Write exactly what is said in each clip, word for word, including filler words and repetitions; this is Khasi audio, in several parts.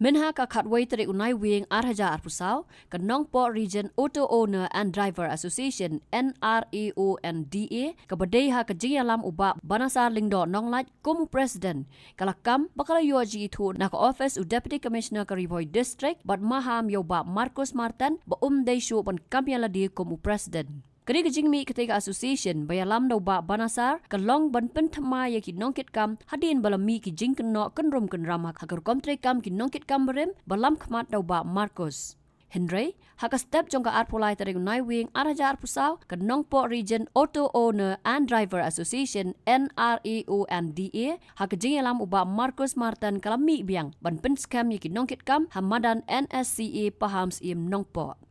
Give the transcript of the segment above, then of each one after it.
Mynha ka khatwei tarik u Naiwieng ar hajar arphew saw, ka Nongpoh Region Auto Owner and Driver Association, N R A O N D A, kaba dei ha ka jingïalam u Bah Banasar Lyngdoh Nonglait kum u President, ka la kam ba ka la ïoh jingithuh na ka office u Deputy Commissioner ka Ri Bhoi District bad maham ïa u Bah Marcus Martin ba um dei shuh ban kam ïa lade kum u President. Kane ka jingmih katei ka association ba ïalam da u Bah Banasar ka long ban pynthymmai ïa ki nongkitkam hadien ba la mih ki jingkynnoh kynrum kynram ha ka rukom treikam ki nongkitkam barim ba lam khmat da u Bah Marcus. Hynrei ha ka step jong ka arphew lai tarik u Naiwieng ar hajar arphew saw, ka Nongpoh Region Auto Owner and Driver Association, N R A O N D A, ha ka jingïalam u Bah Marcus Martin ka la mih biang ban pynskhem ïa ki nongkitkam ha madan N S C A Pahamsyiem Nongpoh.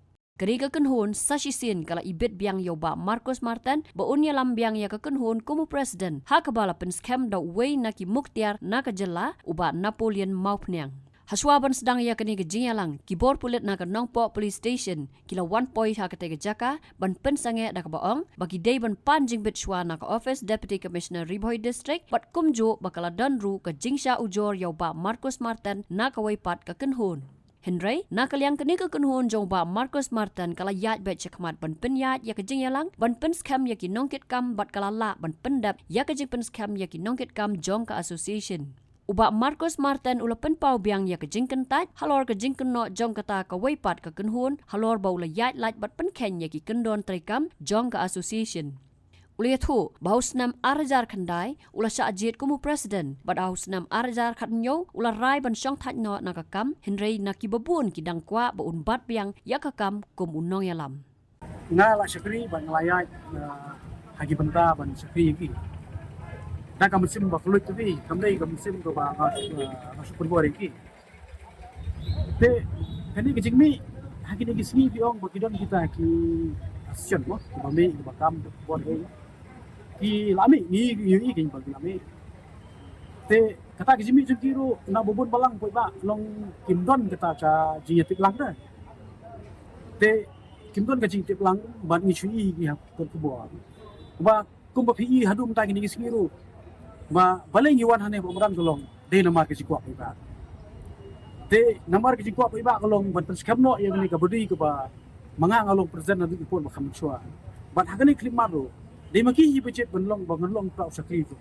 Kane ka kynhun sa shisien ka la ibit biang ïa u Bah Marcus Martin ba un ïalam biang ïa ka kynhun kum u President, ha kaba la pynskhem da uwei na ki muktiar na ka jylla, u Bah Napoleon Mawphniang. Hashwa ban sdang ïa kane ka jingïalang, ki bor pulit na ka Nongpoh Police Station ki la wan poi ha katei ka jaka ban pynsangeh, da kaba ong ba ki dei ban pan jingbit shuwa na ka office Deputy Commissioner Ri Bhoi District bad kumjuh ba ka la don ruh ka jingshah ujor ïa u Bah Marcus Martin na kawei pat ka kynhun. Hynrei na ka liang kane ka kynhun jong u Bah Marcus Martin ka la ïaid beit shakhmat ban pynïaid ïa ka jingïalang ban pynskhem ïa ki nongkitkam bad ka la lah ban pyndep ïa ka jingpynskhem ïa ki nongkitkam jong ka association. U Bah Marcus Martin u la pynpaw biang ïa ka jingkyntait halor ka jingkynnoh jong kata kawei pat ka kynhun halor ba u la ïaid lait bad pynkheiñ ïa ki kyndon treikam jong ka association. U la ïathuh ba ha u snem ar hajar khyndai u la shah jied kum u President bad ha u snem ar hajar khathynñiew u la rai ban shongthait noh na ka kam, hynrei na kiba bun ki dang kwah ba un bat biang ïa ka kam kum u nongïalam. Nga la shakri bad nga la ïaid, uh, ha ki bynta ban shakri ïa ki. Da ka mynsiem ba kylluid ïa ki, kam dei ka mynsiem kaba nga, uh, nga shu pynbor ïa ki. Te kane ka jingmih ha kine ki sngi ki ong ba ki don kita ki association mo, kiba mih, kiba kam, kiba bor, eh, ki la mih, ngi ïohi kein ba ki la mih. Te kata ka jingmih jong ki ruh na ba bun balang poi ba long kim don kata ka jingïatip lang te. Te kim don ka jingtip lang ban ngi shu ïohi ki ha ka khubor. Ba kumba phi i haduh mynta kine ki sngi ruh, ba balei ngi wan hangne ba madan ka long dei namar ka jingkwah paidbah. Te namar ka jingkwah paidbah ka long ban pynskhem noh ïa kane ka body kaba ma nga nga long President naduh ki por ba kham mynshuwa. Bad ha kane ka khyllipmat ruh dei ma ki hi ba jied ban long ba ngan long uta u shakri ruh.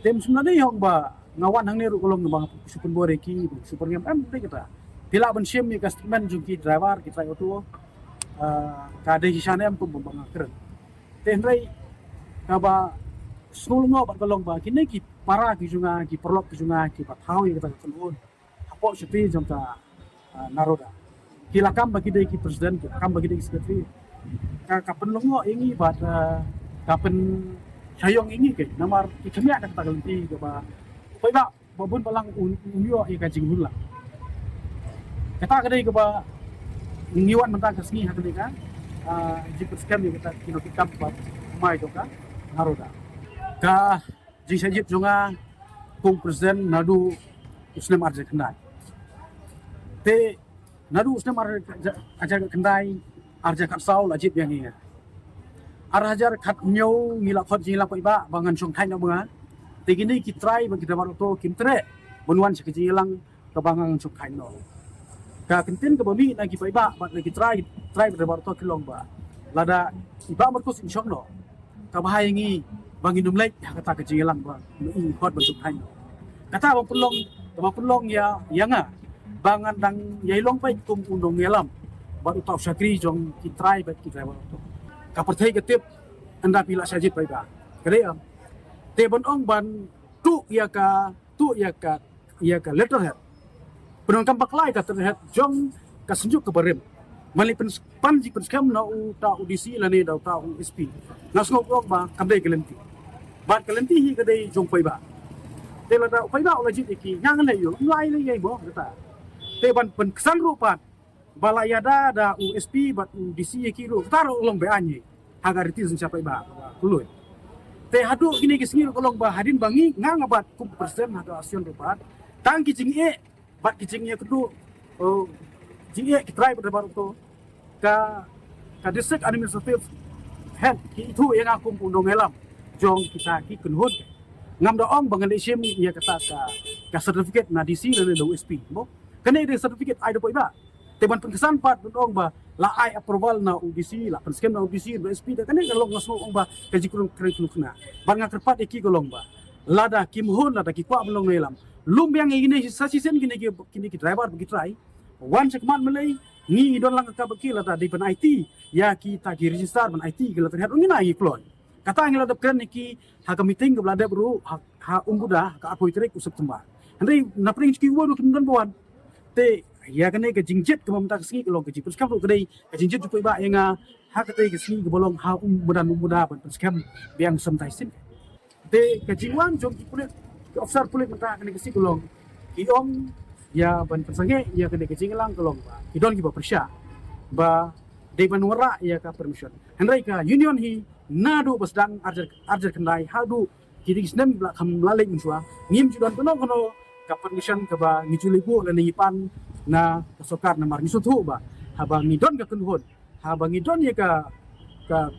Te mynshwa lada ong ba nga wan hangne ruh ka long ba nga shu pynbor ïa ki, ba shu pynrem, em, dei kata. Phi lah ban shim ïa ka statement jong ki driver, ki trai auto, ah, ka dei shisha ne em, kumba nga kren. Te hynrei kaba sngewlyngngoh bad ka long ba kine ki para ki jong nga, ki paralok ki jong nga kiba thaw ïa kata ka kynhun hapoh shuti jong ka, ah, NARUDA. Ki la kam ba ki dei ki president, ki la kam ba ki dei ki secretary. Ka, ka pynlyngngoh ïa ngi bad, ah, ka pynshah ïong ïa ngi, ka namar ki khyndiat da kata ka lynti kaba paidbah ba bun balang un, un ïoh ïa ka jinghun lang. Kata ka dei kaba ngi wan mynta ka sngi ha kane ka, ah, jingpynskhem ïa kata ki nongkitkam ba thymmai jong ka NARUDA. Ka jingshah jied jong nga kum president naduh u snem ar hajar khyndai. Te naduh u snem ar hajar khyndai, ar hajar khatsaw la jied biang ïa nga. Ar hajar khathynñiew ngi la khot jingïalang paidbah ba ngan shongthait noh ma nga. Te kine ki trai bad ki driver auto kim treh ban wan sha ka jingïalang kaba ngan shongthait noh. Ka kyntien kaba mih na ki paidbah bad na ki trai, trai bad driver auto ki long ba lada i Bah Marcus in shong noh, kaba ha ïa ngi ba ngin ym leit ha kata ka jingïalang ba i khot ban shongthait noh. Kata ba pynlong, kaba pynlong ïa, ïa nga ba ngan dang ïai long beit kum u nongïalam bad uta u shakri jong ki trai bad ki driver auto. Ka pyrthei ka tip, ynda phi la shah jied paidbah. Ka dei em. Te ban ong ban tuh ïa ka, tuh ïa ka, ïa ka letterhead, pyndonkam bakla ïa ka letterhead jong ka synjuk kaba rim ban leit pyn, pan jingpynskhem na uta u D C lane da uta u S P. Nga sngew ong ba kam dei ka lynti. Bad ka lynti hi ka dei jong paidbah. Te lada u paidbah u la jied ïa ki, nga ngan leh ïa u, ym lei lei ïa mo kata. Te ban pynksan ruh pat ba la ïada da u S P bad u D C ïa ki ruh, kata ruh long be-aiñ hi ha ka riti synshar paidbah kaba kylluid. Te haduh kine ki sngi ruh ka long ba hadien ba ngi, nga nga bat kum president ha ka association ruh pat, tang ki jingeh bad ki jingeh kynduh, oh, jingeh ki trai bad driver auto, ka, ka district administrative head ki ithuh ïa nga kum u nongïalam jong kita ki kynhun. Ngam da ong ba ngan leit shim ïa kata ka, ka certificate na D C lane da u S P mo. Kane ka dei certificate ai da u paidbah. Te ban pynksan pat ban ong ba la ai approval na u D C, la pynskhem na u D C, na u S P, te kane ka long nga sngew ong ba ka jingkren kren khlem kena. Bad nga kyrpad ïa ki ka long ba lada kim hun, lada ki kwah ban long nongïalam, lum biang ïa kine sa shisien kine ki, kine ki driver ba ki trai. Wan sha khmat Malay, ngi don lang ka ba ki, lada dei ban aiti ïa kita ki register ban aiti ki la tyrhet, ngi na ngi kloi. Kata ngi la dep kren ïa ki ha ka meeting kaba la dep ruh ha, ha Umbuda ha ka arphew tarik u September. Hynrei na pdeng jong ki uwei ruh kim don ba wan. Te ïa kane ka jingjied kaba mynta ka sngi ka long ka jingpynskhem ruh ka dei ka jingjied jong u paidbah ïa nga ha katei ka sngi kaba long ha Umbuda, Umbuda ban pynskhem biang sanitize. Te ka jingwan jong ki pulit, ki officer pulit mynta kane ka sngi ka long, ki ong ïa ban pynsangeh ïa kane ka jingïalang ka long ba ki don kiba pyrshah ba dei ban wanrah ïa ka permission. Hynrei ka union hi naduh ba sdang arhajar, arhajar khyndai haduh kine ki snem ba la kham la leit mynshuwa, ngim ju don kano kano ka permission kaba ngi ju leit buh lane ngi pan na ka sorkar, namar ngi sngewthuh ba haba ngi don ka kynhun, haba ngi don ïa ka, ka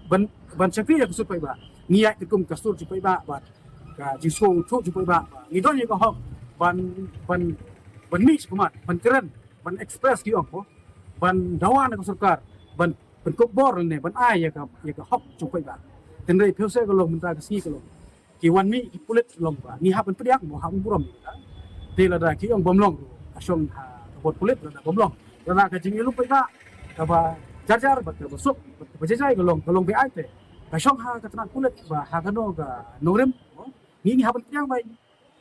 ban, ban shakri ïa ka sur paidbah, ngi ïaid katkum ka sur jong paidbah bad ka jingsngewthuh jong paidbah, ngi don ïa ka hok ban, ban, ban mih shakhmat, ban kren, ban express, ki ong ko, ban dawa na ka sorkar ban pynkup bor ne ban ai ïa ka, ïa ka hok jong paidbah. Hynrei phi ong se ka long mynta ka sngi ka long ki wan mih ki pulit long ba ngi hap ban pdiang, mo, hap ban burom. Te lada ki ong bym long ruh, ka shong ha ka bor pulit lada bym long. Lada ka jingïalum paidbah kaba jar jar bad kaba suk bad kaba jai jai ka long, ka long ba ai te ka shong ha ka tnat pulit ba ha kano ka nongrim, mo, ngi, ngi hap ban pdiang bha.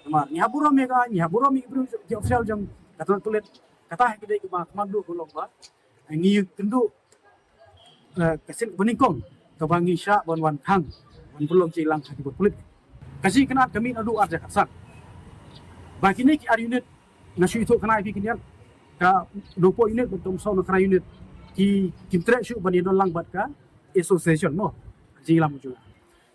Namar ngi hap burom ïa ka, ngi hap burom ïa ki briew, ki official jong ka tnat pulit. Kata hi ka dei kaba kham duh ka long ba ngi kynduh eh, ka sien kaba nyngkong kaba ngi shah ban wan khang ban pynlong jingïalang ha ki bor pulit. Ka jingkynad ka mih naduh arhajar khatsan. Ba kine ki ar unit, nga shu ïathuh kane ïa phi, kine ka nongpoh unit bad ka umsaw nongkynrah unit ki, kim treh shuh ban ïadon lang bad ka association, mo, jingïalam jong.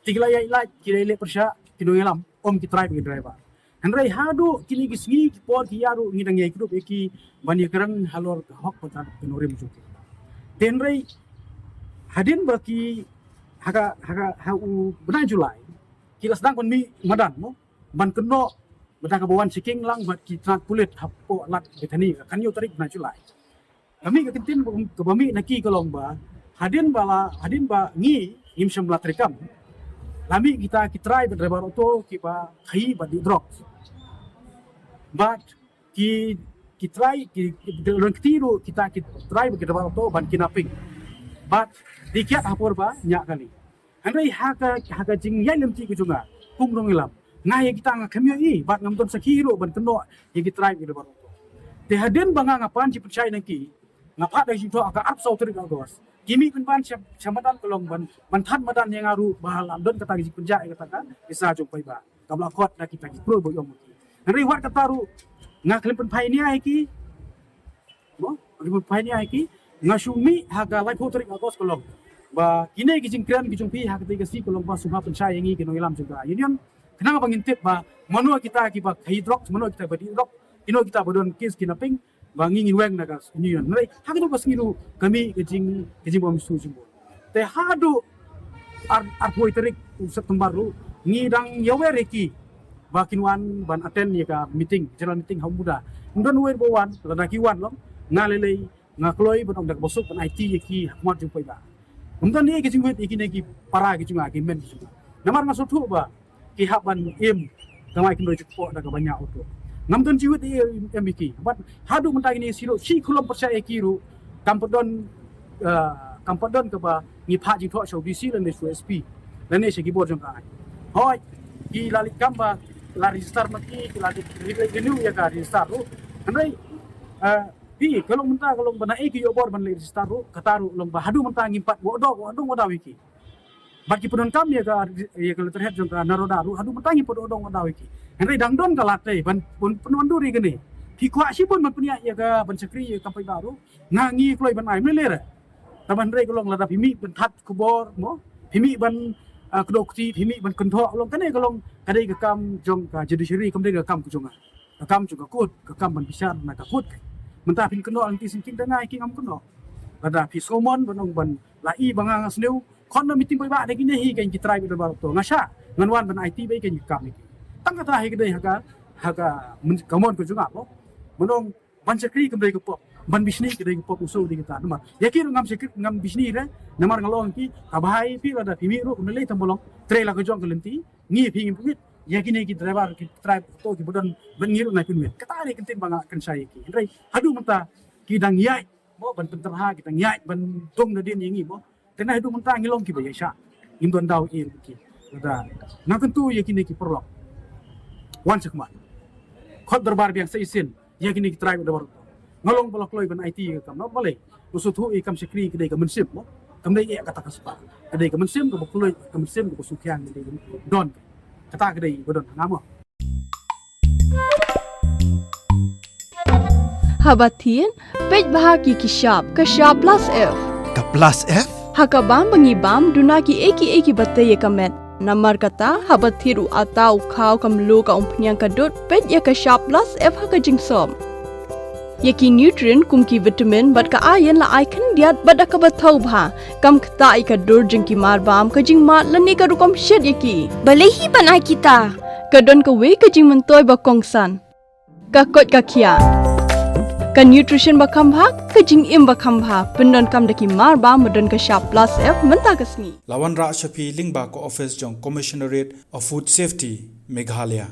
Te ki la ïaid lait, ki la ïaleh pyrshah ki nongïalam, ym ki trai bad ki driver. Hynrei haduh kine ki sngi ki por ki ïa ruh ngi dang ïai kdup ïa ki ban ïakren halor ka hok bad ka nongrim jong ki. Te hynrei hadien ba ki ha ka, ha ka, ha u bnai July ki la sdang ban mih madan, mo, ban kynnoh bad kaba wan checking lang bad ki tnat pulit hapoh Lad Bethany ka khathynñiew tarik bnai July. Ka mih ka kyntien kaba mih na ki ka long ba hadien ba la, hadien ba ngi ngim shym la treikam, la mih kita ki trai bad driver auto kiba khaïi bad dih drugs. Bad ki, ki trai, ki, ki don kti ruh kita ki trai bad ki driver auto ban kidnapping. Bad dei kiad ha por ba ñiah kali. Hynrei ha ka, ha ka jingïaid lynti ka jong nga kum nongïalam, nga ïa kita nga khlem ïohi bad ngam don sakhi ruh ban kynnoh ïa ki trai bad ki driver auto. Te hadien ba nga, nga pan jingpynshai na ki, nga phah da ka jingthoh ha ka arphew saw tarik August. Ki mih pynban sha, sha madan ka long ban, ban thad madan ïa nga ruh ba la don kata ka jingpynjah ïa kata ka pisa jong paidbah kaba la khot da kita ki kroi ba ïong ki. Hynrei wat kata ruh nga khlem pynphai nia ïa ki. Mo, nga khlem pynphai nia ïa ki. Nga shu mih ha ka laiphew tarik August ka long ba kine ki jingkren ki jong phi ha katei ka sngi ka long ba sngewbha pynshai ïa ngi ki nongïalam jong ka union. Khnang ba ngin tip ba mano kita kiba khaïi drugs, mano kita ba dih drugs, kino kita ba don case kidnapping, ba ngi ngin weng na ka union. Hynrei ha katu ka sngi ruh ka mih ka jing, ka jingbym sngewsynei. Te haduh ar, arphew tarik u September ruh ngi dang ïawer ïa ki ba kin wan ban attend ïa ka meeting, general meeting ha Umbuda. Ym don uwei ba wan, lada ki wan long, nga lei lei nga kloi ban ong da kaba suk ban aiti ïa ki ha khmat jong paidbah. Ym don ei ka jingwit ïa kine ki para ki jong nga, ki men ki jong nga. Namar nga sngewthuh ba ki hap ban im kamai kynroi jukpoh da kaba ñiah auto. Ngam don jingwit ei im ïa ki. Bad haduh mynta kine shi ruh, shi khlem pyrshah ïa ki ruh, kam pat don, eh, kam pat don kaba ngi phah jingthoh sha u D C lane sha u S P lane sha ki bor jong ka aiñ. Hooid, ki la leit kam ba la register ma ki, ki la leit re-, re-, renew ïa ka register ruh. Hynrei, eh, phi, ka long mynta ka long ba na ei ki ïoh bor ban leit register ruh, kata ruh long ba haduh mynta ngim pat wad dong, wad dong wad daw ïa ki. Bad ki pyndonkam ïa ka, ïa ka letterhead jong ka Naroda ruh haduh mynta ngim pat wad dong wad daw ïa ki. Hynrei dang don ka lad ei ban, ban pynwandur ïa kane. Ki kwah shibun ban pynïaid ïa ka ban shakri ïa ka kam paidbah ruh, nga ngi kloi ban ai, ym lei lei re. Tangba hynrei ka long lada phi mih ban thad khubor, mo, phi mih ban, ah, kdew kti, phi mih ban kynthoh, long kane ka long ka dei ka kam jong ka judiciary, kam dei ka kam ka jong nga. Ka kam jong ka court, ka kam ban bishar na ka court. Mynta phin kynnoh lynti syngkien, da nga ïa ki ngam kynnoh. Lada phi sngewmon ban ong ban la i ba nga nga sniew, khot na meeting paidbah da kine hi keiñ ki trai bad driver auto. Nga shah, ngan wan ban aiti bad keiñ ki kam ïa ki. Tang kata hi ka dei ha ka, ha ka mon ka jong nga, mo. Ban ong Ban shakri kam dei ka pop, ban bishni ka dei ka pop, u shu dei kata. Namar ïa ki ruh ngam shakri, ngam bishni re, namar nga la ong ki, ka bha ïa phi lada phi mih ruh, kam lei tam ba long, trei la ka jong ka lynti, ngi phi ngim pynmih, ïa kine ki driver, ki driver to ki ba don, ban ngi ruh nai pynmih. Kata re ka ktien ba nga kynshai ïa ki. Hynrei haduh mynta ki dang ïaid, mo, ban pynterha, ki dang ïaid ban dung nadien ïa ngi, mo. Te na haduh mynta ngi long kiba ïaishah. Ngim don daw ïa ki. Lada nga kyntu ïa kine ki paralok, wan sha khmat. Khot dorbar biang sa shisien ïa kine ki trai ba dorbar. Nga long ba la kloi ban aiti ïa ka kam, namar balei? Nga sngewthuh ïa ka kam shakri ka dei ka mynsiem, mo. Kam dei ïa kata ka spah. Ka dei ka mynsiem kaba kloi, ka mynsiem kaba sngewthuh, ka dei ka don. Kata ka dei ba don ha nga, mo. Haba thied, peit bha ki ki shap, ka shap plus F. Ka plus F? Ha ka bam ba ngi bam, duna kiei kiei kiba tei ïa ka met. Namar kata, haba thied u atta, u khaw, ka mluh, ka umphniang, ka dud, peit ïa ka shap plus F ha ka jingsop. Ïa ki nutrient kum ki vitamin bad ka iron la ai khyndiat bad da kaba thaw bha. Kam ktah ïa ka dur jong ki marbam, ka jingmad lane ka rukom shet ïa ki. Balei hi ban ai kita? Ka don kawei ka jingmyntoi ba kongsan. Ka koit ka khiah. Ka nutrition ba kham bha, ka jingim ba kham bha. Pyndonkam da ki marbam ba don ka shap plus F mynta ka sngi. La wanrah sha phi lyngba ka office jong Commissionerate of Food Safety, Meghalaya.